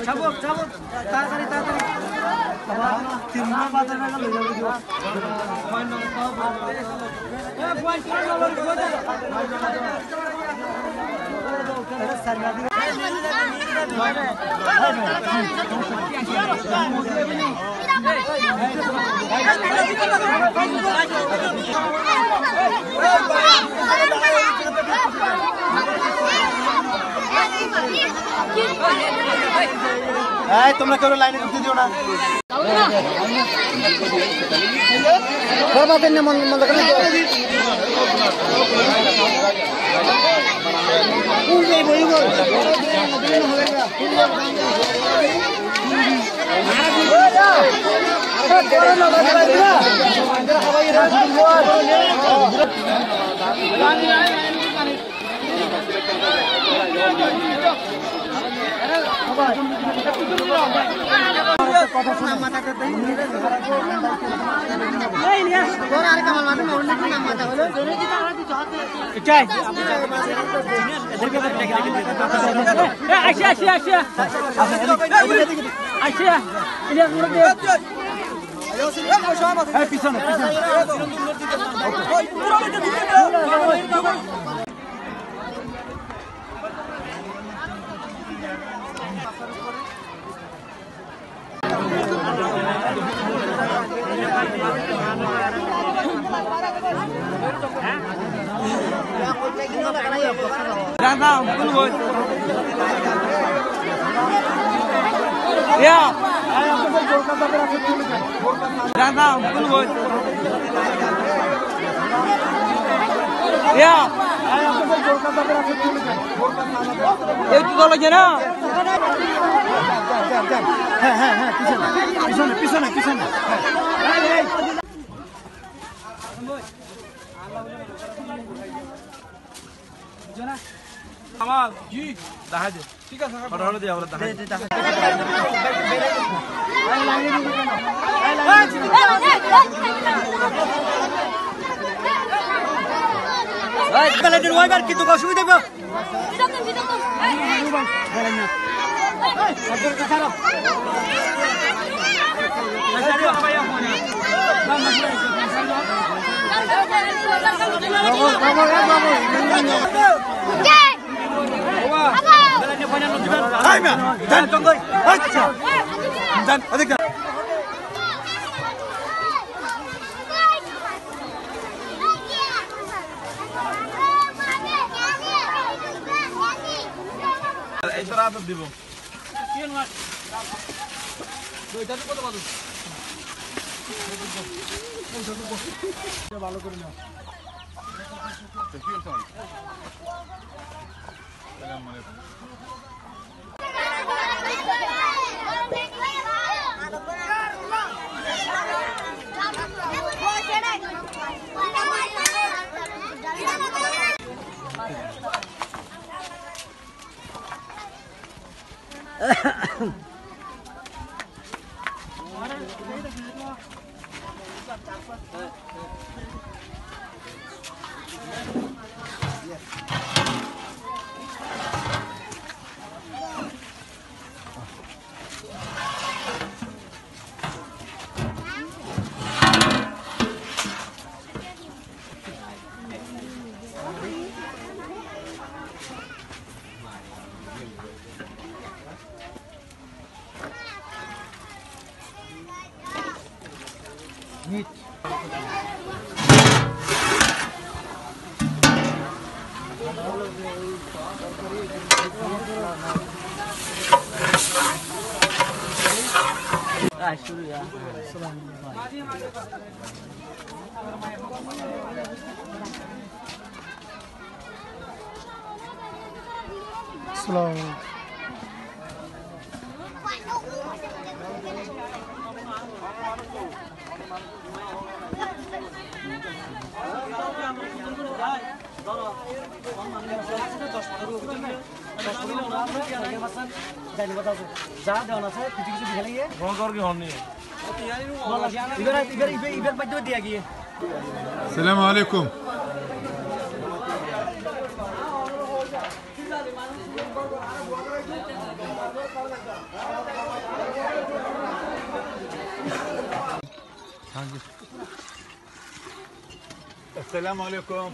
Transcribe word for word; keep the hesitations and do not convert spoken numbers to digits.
Çabuk, çabuk. Taratari, taratari. Tamam. Terminal batırmaya kalıyor. Hey, তোমরা কেউ লাইনে ঢুকতে দিও না। Aşağı, aşağı, aşağı. Aşağı. İlyas, burada. Hey, pisana, pisana. Tamam, bunu koy. Ya. Tamam, bunu koy. Ya. Ev tu dala gene. Gel, gel, gel, gel. He, he, he, pisene. Pisene, pisene, pisene. He. Hey, hey. Tamam. Daha hadi. Hadi, hadi, yavrum, daha hadi. Hey, beledin vay ver ki tu koşu bir de bu. Hayır, dön. Hadi. Dön, hadi gel. এই তো রাত দিব। ভালো করে নাও। সেলাম আলাইকুম। Selam. Selam aleyküm. Esselamu aleyküm.